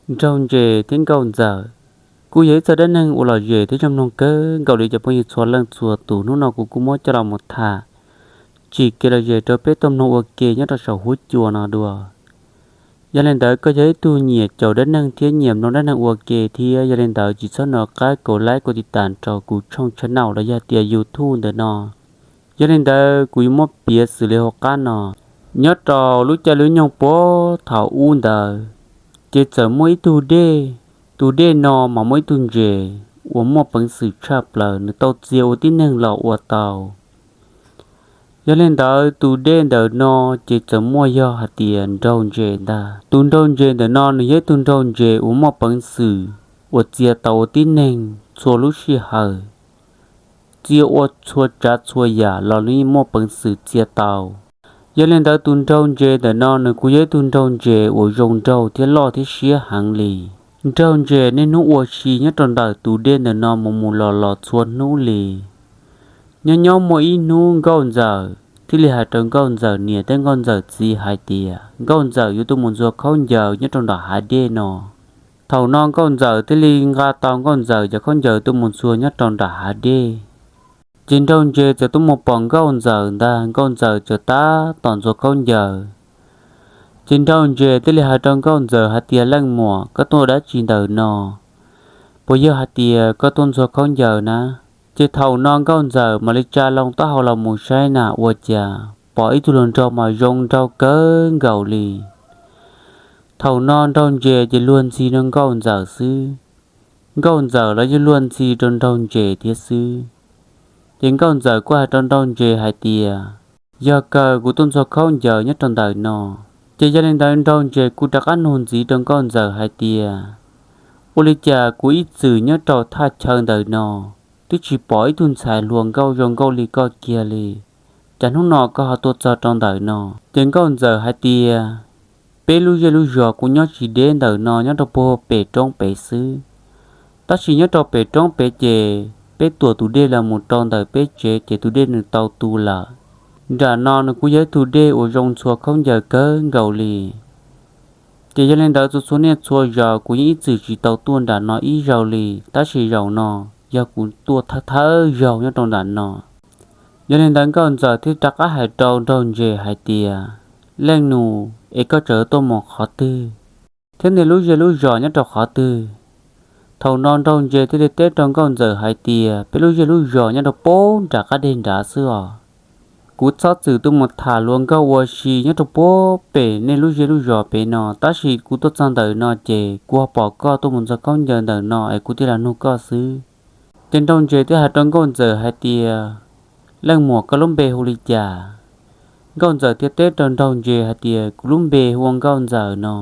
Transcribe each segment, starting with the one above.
Nraug Ntses thiab Nkauj Ntxawm kuj yog ib txoj dab neeg uas lom zem thiab zoo mloog kawg nkaus li cov phooj ywg txhua leej txhua tus. Hnub no kuv kuj muab coj los mus tham tsim kev lom zem rau peb tau mloog ua ke nyob rau saum huab cua no dua. Yog li ntawd koj yog ib tug nyiam caum dab neeg thiab nyiam mloog dab neeg ua ke thiab, yog li ntawd tsis txhob nco qab kaum like kaum tiv tam rau kuv tshooj channel los yog tias YouTube ntawm no. Yog li ntawd kuv yuav muab piav xws li hauv qab no. Nyob rau lub caij lub nyoog puag thaum ub ntawd, ces txawm muaj ib tug dej. Tus dej no mas muaj ib tug ntses uas muaj peev xwm tshaj plaws, nws tau txia ua tib neeg los ua tau. Yog li ntawd tus dej ntawm no ces txawm muaj yog hais tias nraug ntses ntag. Tus nraug ntses ntawm no nws yog ib tug nraug ntses uas muaj peev xwm uas txia tau ua tib neeg txhua lub sij hawm, txia ua txhua tsav txhua yam los nws yeej muaj peev xwm txia tau. Yog li ntawd tus nraug ntses ntawm no nws kuj yog ib tug nraug ntses uas zoo nraug thiab loj thiab siab heev li. Nraug ntses niaj hnub ua si nyob rau ntawm tus dej ntawm no mus mus los los txhua hnub li. Nyob nyob muaj ib hnub Nkauj Ntxawm thiaj li hais rau Nkauj Ntxawm niam thiab Nkauj Ntxawm txiv hais tias Nkauj Ntxawm yuav tuaj mus ntxuag khaub ncaws nyob rau nram hav dej no. Thaum no Nkauj Ntxawm thiaj li nqa tau Nkauj Ntxawm cov khaub ncaws tuaj mus ntxuag nyob rau nram hav dej. Ces nraug ntses txawm tuaj mus pom Nkauj Ntxawm ntag, Nkauj Ntxawm txawm tab tom ntxuag khaub ncaws. Ces nraug ntses thiaj li hais rau Nkauj Ntxawm hais tias, Leej muam, koj tuaj dab tsi ntawm no? Puas yog hais tias koj tuaj ntxuag khaub ncaws na? Ces thaum no Nkauj Ntxawm mam li tsa loo taub hau los mus saib na ua cas pom ib tug hluas nraug mas zoo nraug kawg nkaus li. Thaum no nraug ntses ces luag ntxhi rau Nkauj Ntxawm xwb, Nkauj Ntxawm los yeej luag ntxhi rau nraug ntses thiab xwb. Ces Nkauj Ntxawm kuj hais rau nraug ntses hais tias, Yog kawg kuv tuaj ntxuag khaub ncaws nyob rau ntawm no. Ces yog li ntawd nraug ntses kuj rov qab nug ntxiv rau Nkauj Ntxawm hais tias, Ua li cas kuv ib txwm nyob rau thaj chaw ntawm no twb tsis pom ib tug ntxhais hluas nkauj zoo nkauj li koj kiag li, cas hnub no koj ho tuaj txog rau ntawm no? Ces Nkauj Ntxawm hais tias, Peb lub zej lub zos kuj nyob tsis deb ntawm no, nyob rau puag pem roob pem xwb. Tab sis nyob rau pem roob pem ces peb tuam tus dej los mus rau ntawm peb tsev ces tus dej nws tau tu lawm. Nram no nws kuj yog ib tug dej uas zoo ntxhua khaub ncaws kawg nkaus li. Ces yog li ntawd txhua txhua niaj txhua zaus kuv yeej ib txwm tsis tau tuaj nram no ib zaug li, tab sis zaum no yog kuv tuaj thawj thawj zaug nyob rau nram no. Yog li ntawd Nkauj Ntxawm thiaj rov qab hais rau nraug ntses hais tias, Leej nus, es koj tseem tuaj mus qhov twg, thiab nej lub zej lub zos nyob rau qhov twg? Thaum no nraug ntses thiaj li teb rau Nkauj Ntxawm hais tias, Peb lub zej lub zos nyob rau puag nram qab deg nrad xwb os. Kuv txhob txwm tuaj mus tham hluas nkauj ua si nyob rau puag pem nej lub zej lub zos pem no, tab sis kuv tuaj txog ntawm no ces kuv ho pom koj tuaj mus ntxuag khaub ncaws ntawm no es kuv thiaj los nug koj xwb. Ces nraug ntses thiaj hais rau Nkauj Ntxawm hais tias, Leej muam, koj lub npe hu li cas? Nkauj Ntxawm thiaj teb rau nraug ntses hais tias, Kuv lub npe hu ua Nkauj Ntxawm no.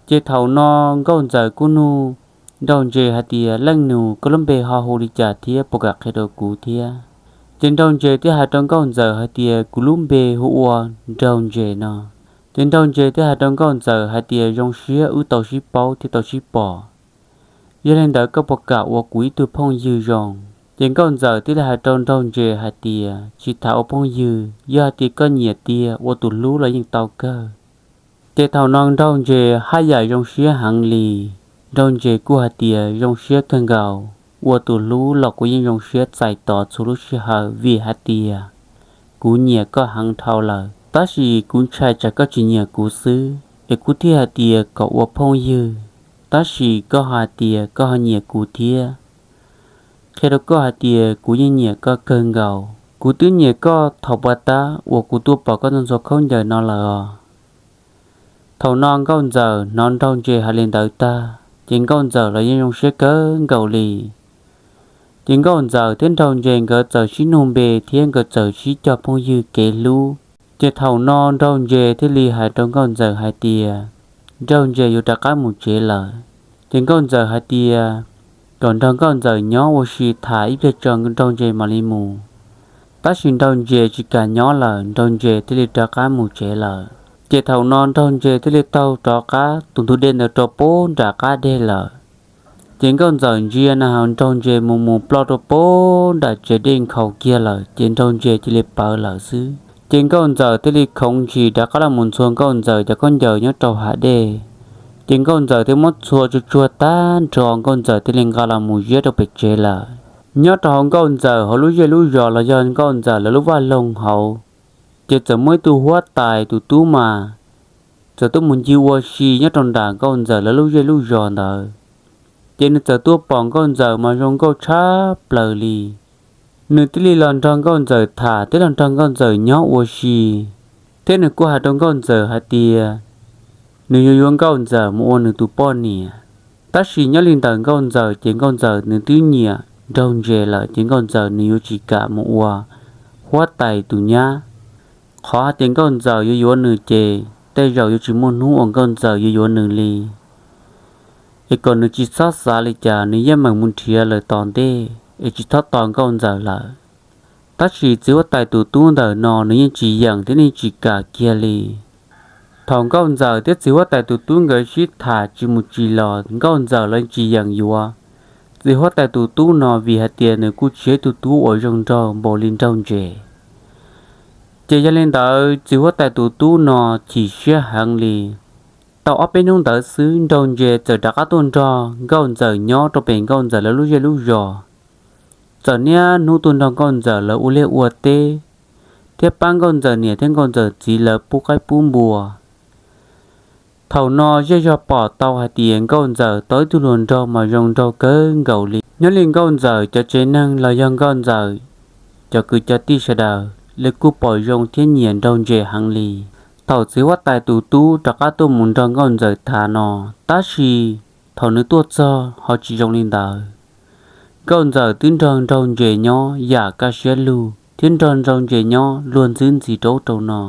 Ces thaum no Nkauj Ntxawm kuj nug nraug ntses hais tias, Leej nus, koj lub npe ho hu li cas thiab puas kam qhia rau kuv thiab? Ces nraug ntses thiaj hais rau Nkauj Ntxawm hais tias, Kuv lub npe hu ua nraug ntses no. Ces nraug ntses thiaj hais rau Nkauj Ntxawm hais tias, Zoo siab wb tau sib paub thiab tau sib pom. Yog li ntawd koj puas kam ua kuv ib tug phooj ywg zoo? Ces Nkauj Ntxawm thiaj li hais rau nraug ntses hais tias, Tsis tham ua phooj ywg, yog hais tias koj nyiam tiag ua tus hlub los yeej tau kawg. Ces thaum no nraug ntses haj yam zoo siab heev li. Nraug ntses kuj hais tias, Zoo siab kawg nkaus, ua tus hlub los kuv yeej zoo siab txais tos txhua lub sij hawm vim hais tias kuv nyiam koj heev dhau lawm, tab sis kuv ntshai tsam koj tsis nyiam kuv xwb es kuv thiaj hais tias kom ua phooj ywg. Tab sis koj hais tias koj ho nyiam kuv thiab. Qhia rau koj hais tias kuv yeej nyiam koj kawg nkaus. Kuv twb nyiam koj thaum puag ta uas kuv tuaj pom koj tuaj ntxuag khaub ncaws no lawm os. Thaum no Nkauj Ntxawm hnov nraug ntses hais li ntawd tag ces Nkauj Ntxawm los yeej zoo siab kawg nkaus li. Ces Nkauj Ntxawm thiab nraug ntses nkawd txawm sib nug npe thiab nkawd txawm sib cog phooj ywg kev hlub. Ces thaum no nraug ntses thiaj li hais rau Nkauj Ntxawm hais tias, Nraug ntses yuav rov qab mus tsev lawm. Ces Nkauj Ntxawm hais tias kom nrog Nkauj Ntxawm nyob ua si tham ib pliag tso nraug ntses mam li mus. Tab sis nraug ntses tsis kam nyob lawm, nraug ntses thiaj li rov qab mus tsev lawm. Ces thaum no nraug ntses thiaj li taug rov qab tus ntug dej ntawd rau puag nram qab deg lawm. Ces Nkauj Ntxawm ntsia na has nraug ntses mus mus ploj rau puag nram tsev dej nkhaus kiag lawm ces nraug ntses cia li ploj lawm xwb. Ces Nkauj Ntxawm thiaj li khoov ntshis rov qab los mus ntxuag Nkauj Ntxawm cov khaub ncaws nyob rau hav dej. Ces nkauj ntxawm thiaj muab txhua tsuag tsuag tag nrho, nkauj ntxawm thiaj li nqa los mus ziab rau pem tsev lawm. Nyob rau hauv nkauj ntxawm hauv lub zej lub zos los yog nkauj ntxawm lawv lub vaj loog hauv, ces txawm muaj ib tug huab tais tus tub mas txawm tuaj mus ncig ua si nyob rau nram nkauj ntxawm lawv lub zej lub zos ntawd. Ces nws txawm tuaj pom nkauj ntxawm mas zoo nkauj tshaj plaws li. Nws thiaj li los nrog nkauj ntxawm tham thiab los nrog nkauj ntxawm nyob ua si, thiab nws kuj hais rau nkauj ntxawm hais tias nws yuav yuav nkauj ntxawm mus ua nws tus poj niam. Tab sis nyob li ntawm nkauj ntxawm ces nkauj ntxawm nws twb nyiam nraug ntses lawm, ces nkauj ntxawm nws yuav tsis kam mus ua huab tais tus nyab. Qhov hais tias nkauj ntxawm yuav yuav nws ces tej zaum yuav tsis muaj hnub uas nkauj ntxawm yuav yuav nws li, es kom nws tsis txhob xav li cas, nws yeej meem mus nrhiav lawm tom ntej es tsis txhob tos nkauj ntxawm lawm. Tab sis txiv huab tais tus tub ntawm no nws yeej tsis yeem thiab nws tsis kam kiag li. Thaum nkauj ntxawm thiab txiv huab tais tus tub nkawd sib tham tsis mus tsis los, nkauj ntxawm los tsis yeem yuav txiv huab tais tus tub no, vim hais tias nws kuj tsis yog ib tug tub uas zoo nraug npaum li nraug ntses. Ces yog li ntawd txiv huab tais tus tub no chim siab heev li. Tau ob peb hnub ntawd xwb, nraug ntses txawm rov qab tuaj nrog nkauj ntxawm nyob rau pem nkauj ntxawm lawv lub zej lub zos. Txawm niaj hnub tuaj nrog nkauj ntxawm lawv ua liaj ua teb, thiab pab nkauj ntxawm niam thiab nkauj ntxawm txiv lawv pub qaib pub npua. Thaum no zej zog pom tau hais tias nkauj ntxawm tau ib tug hluas nraug mas zoo nraug kawg nkaus li. Nyob li nkauj ntxawm cov tsev neeg los yog nkauj ntxawm cov kwv cov tij sawv daws li kuj pom zoo thiab nyiam nraug ntses heev li. Thaum txiv huab tais tus tub rov qab tuaj mus nrog nkauj ntxawm tham no, tab sis thaum nws tuaj txog ho tsis zoo li ntawd. Nkauj ntxawm twb nrog nraug ntses nyob yam kaj siab lug thiab nrog nraug ntses nyob luag ntxwb ntxis rau ub rau no,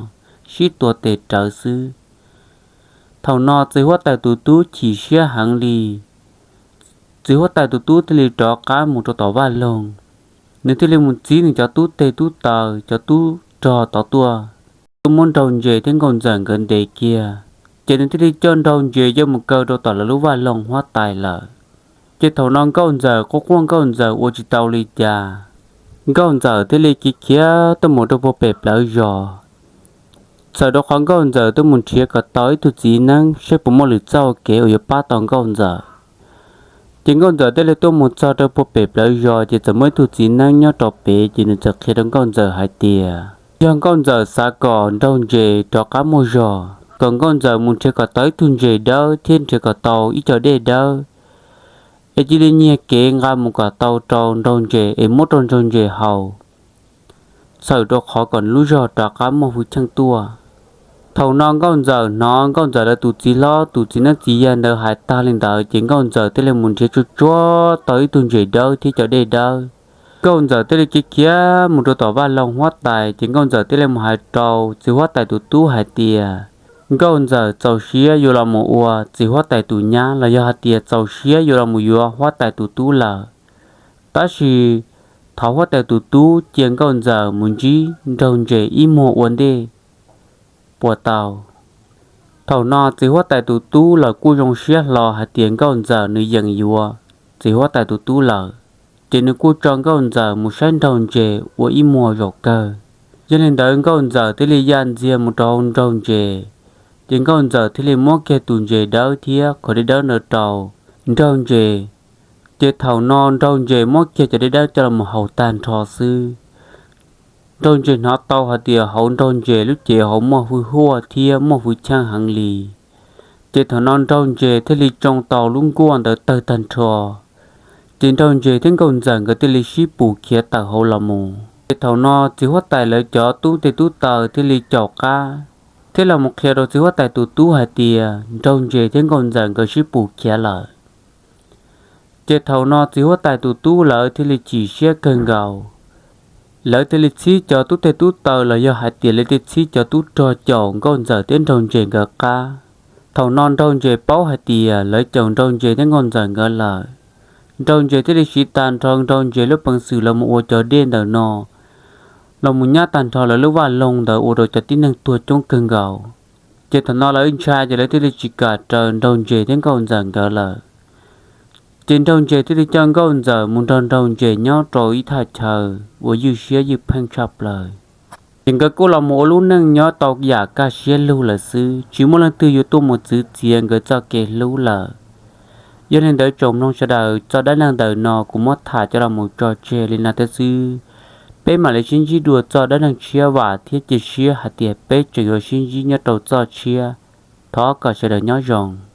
sib tua tes rawv xwb. Thaum no txiv huab tais tus tub chim siab heev li. Txiv huab tais tus tub thiaj li rov qab mus rau tom vaj loog, nws thiaj li mus txib nws cov tub teg tub taw cov tub rog tod tuaj, tuaj muab nraug ntses thiab nkauj ntxawm nkawd ntes kiag. Ces nws thiaj li coj nraug ntses coj mus kaw rau tom lawv lub vaj loog huab tais lawm. Ces thaum no nkauj ntxawm quaj quaj nkauj ntxawm ua tsis tau li cas, nkauj ntxawm thiaj li khiav khiav tuaj mus rau puag pem plawv zos. Txawm rau qhov nkauj ntxawm tuaj mus nrhiav kom tau ib tug txiv neeb saib puas muaj lwm txoj kev uas yuav pab tau nkauj ntxawm. Ces nkauj ntxawm thiaj li tuaj mus txog rau puag pem plawv zos, ces txawm muaj ib tug txiv neeb nyob rau pem, ces nws txawm qhia rau nkauj ntxawm hais tias yog nkauj ntxawm xav kom nraug ntses rov qab muaj zog, kom nkauj ntxawm mus nrhiav kom tau ib tug ntses dawb thiab nrhiav kom tau ib co dej dawb, es cia li nyiag kev nqa mus kom tau rau nraug ntses es muab rau nraug ntses haus, txhawm rau qhov kom nws lub zog rov qab muaj hwj chim tuaj. Thaum no nkauj ntxawm hnov nkauj ntxawm lawv tus txiv hlob tus txiv neeb txiv yaig ntawd hais tag li ntawd, ces nkauj ntxawm thiaj li mus nrhiav tsuag tsuag tau ib tug ntses dawb thiab cov dej dawb. Nkauj ntxawm thiaj li khiav khiav mus rau tom vaj loog huab tais, ces nkauj ntxawm thiaj li mus hais rau txiv huab tais tus tub hais tias nkauj ntxawm txaus siab yuav los mus ua txiv huab tais tus nyab los yog hais tias txaus siab yuav los mus yuav huab tais tus tub lawm. Tab sis thov huab tais tus tub cia nkauj ntxawm mus ntsib nraug ntses ib muag ua ntej puas tau. Thaum no txiv huab tais tus tub los kuj zoo siab hlo hais tias nkauj ntxawm nws yeem yuav txiv huab tais tus tub lawm, ces nws kuj tso nkauj ntxawm mus saib nraug ntses ua ib muag zaum kawg. Yog li ntawd nkauj ntxawm thiaj li ya ntxiag mus rau hauv nraug ntses, ces nkauj ntxawm thiaj li muab kiag tus ntses dawb thiab qhov dej dawb ntawd rau nraug ntses. Ces thaum no nraug ntses muab kiag cov dej dawb coj los haus tag nrho xwb, nraug ntses hnov tau hais tias hauv nraug ntses lub cev hauv muaj hwj huaj thiab muaj hwj chim heev li. Ces thaum no nraug ntses thiaj li tsoo tau lub nkuaj ntawd tawg tag nrho. Ces nraug ntses thiab nkauj ntxawm nkawd thiaj li sib pus khiav tawm hauv los mus. Ces thaum no txiv huab tais lawv cov tub teg tub taw thiaj li caum qab thiab los mus qhia rau txiv huab tais tus tub hais tias nraug ntses thiab nkauj ntxawm nkawd sib pus khiav lawm. Ces thaum no txiv huab tais tus tub lawv thiaj li chim siab kawg nkaus. Lawv thiaj li txhib cov tub teg tub taw los yog hais tias lawv thiaj txhib cov tub rog caum nkauj ntxawm thiab nraug ntses nkawd qab. Thaum no nraug ntses paub hais tias lawv caum nraug ntses thiab nkauj ntxawm nkawd lawm, nraug ntses thiaj li siv tag nrho nraug ntses lub peev xwm los mus ua cov dej ntawm no los mus nyab tag nrho lawv lub vaj loog ntawd ua rau cov tib neeg tuag coob kawg nkaus. Ces thaum no lawv ntshai ces lawv thiaj li tsis kam raws nraug ntses thiab nkauj ntxawm nkawd lawm. Ces nraug ntses thiaj li coj nkauj ntxawm mus nrog nraug ntses nyob rau ib thaj chaw uas ywj siab ywj pheej tshaj plaws. Ces nkawd kuj los mus ua lub neej nyob tau yam kaj siab lug lawm xwb, tsis muaj leej twg yuav tuaj mus txwv txiav nkawd txoj kev hlub lawm. Yog li ntawd tsoom mloog sawv daws, txoj dab neeg ntawm no kuv muab tham coj los mus tso tseg li no thiab xwb. Peb mam li sib ntsib dua txoj dab neeg tshiab, vam thiab cia siab hais tias peb tseem yuav sib ntsib nyob rau txoj tshiab. Thov kom sawv daws nyob zoo.